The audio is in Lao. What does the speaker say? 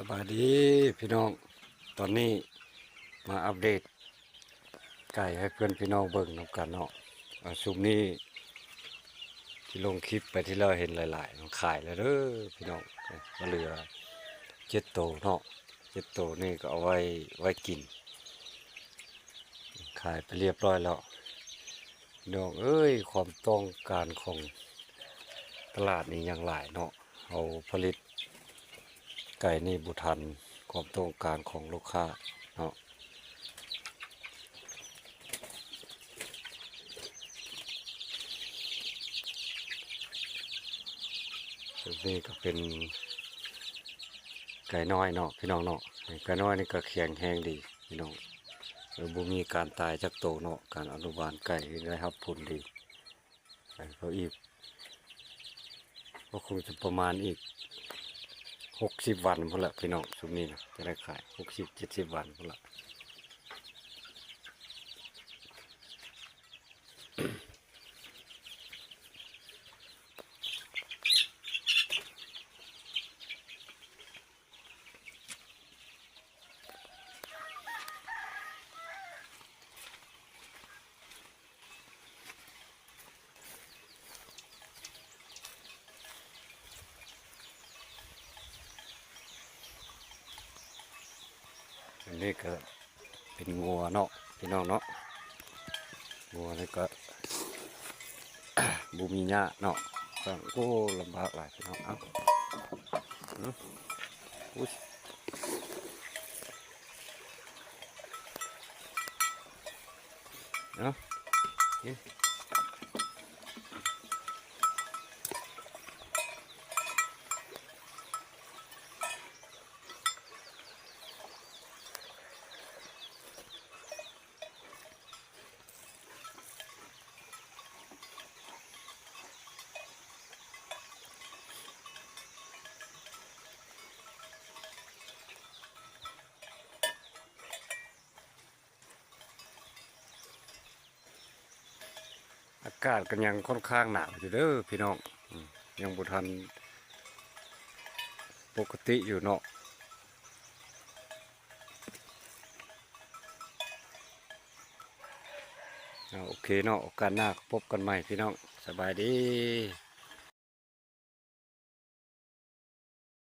ສະບາຍດີພີ່ນ້ອງ, ຕອນນີ້ມາອັບເດດໄກ່ໃຫ້ເພື່ອນພີ່ນ້ອງເບິ່ງນຳກັນເນາະ. ອາ ຊຸມນີ້ທີ່ລົງຄລິບໄປທີ່ແລ້ວເຫັນຫຼາຍໆ ມັນຂາຍແລ້ວເດີພີ່ນ້ອງ. ກໍເຫຼືອເຈັດໂຕເນາະ, ເຈັດໂຕນີ້ກໍເອົາໄວ້ ໄວ້ກິນ, ຂາຍໄປລຽບຮ້ອຍແລ້ວ. ນ້ອງເອີຍ ຄວາມຕ້ອງການຂອງຕະຫຼາດນີ້ຍັງຫຼາຍເນາະ, ເຮົາຜະລິດໄກ່ນີ້ບໍ່ທັນຄວາມຕ້ອງການຂອງລູກຄ້າເນາະ. ນີ້ກໍເປັນໄກ່ນ້ອຍເນາະ ພີ່ນ້ອງເນາະ, ໄກ່ນ້ອຍນີ້ກໍແຂງແຮງດີພີ່ນ້ອງ. ເອີ ບໍ່ມີການຕາຍຈັກໂຕເນາະ, ການອະນຸບານໄກ່ໄດ້ຮັບຜົນດີ. ເອີ ກໍອີກ ກໍຄົງຈະປະມານອີກຫົກສິບວັນພຸ້ນລະພີ່ນ້ອງ, ຊຸມນີ້ນະ ຈະໄດ້ຂາຍຫົກສິບເຈັດສິບວັນພຸ້ນລະ. ອັນນີ້ກໍເປັນງົວເນາະ ພີ່ນ້ອງເນາະ, ງົວນີ້ກໍ ບໍ່ມີຫຍ້າເນາະ. ໂອ້ ລຳບາກຫຼາຍພີ່ນ້ອງ. ເອົ້າ ອື ອຸ້ຍ ເອົາ ກິນ. ອາກາດກໍຍັງຂ້ອນຂ້າງໜາວຢູ່ເດີພີ່ນ້ອງ, ອືມ ຍັງບໍ່ທັນປົກກະຕິຢູ່ເນາະ. ເອົາ ໂອເຄເນາະ, ໂອກາດໜ້າພົບກັນໃໝ່ພີ່ນ້ອງ, ສະບາຍດີ.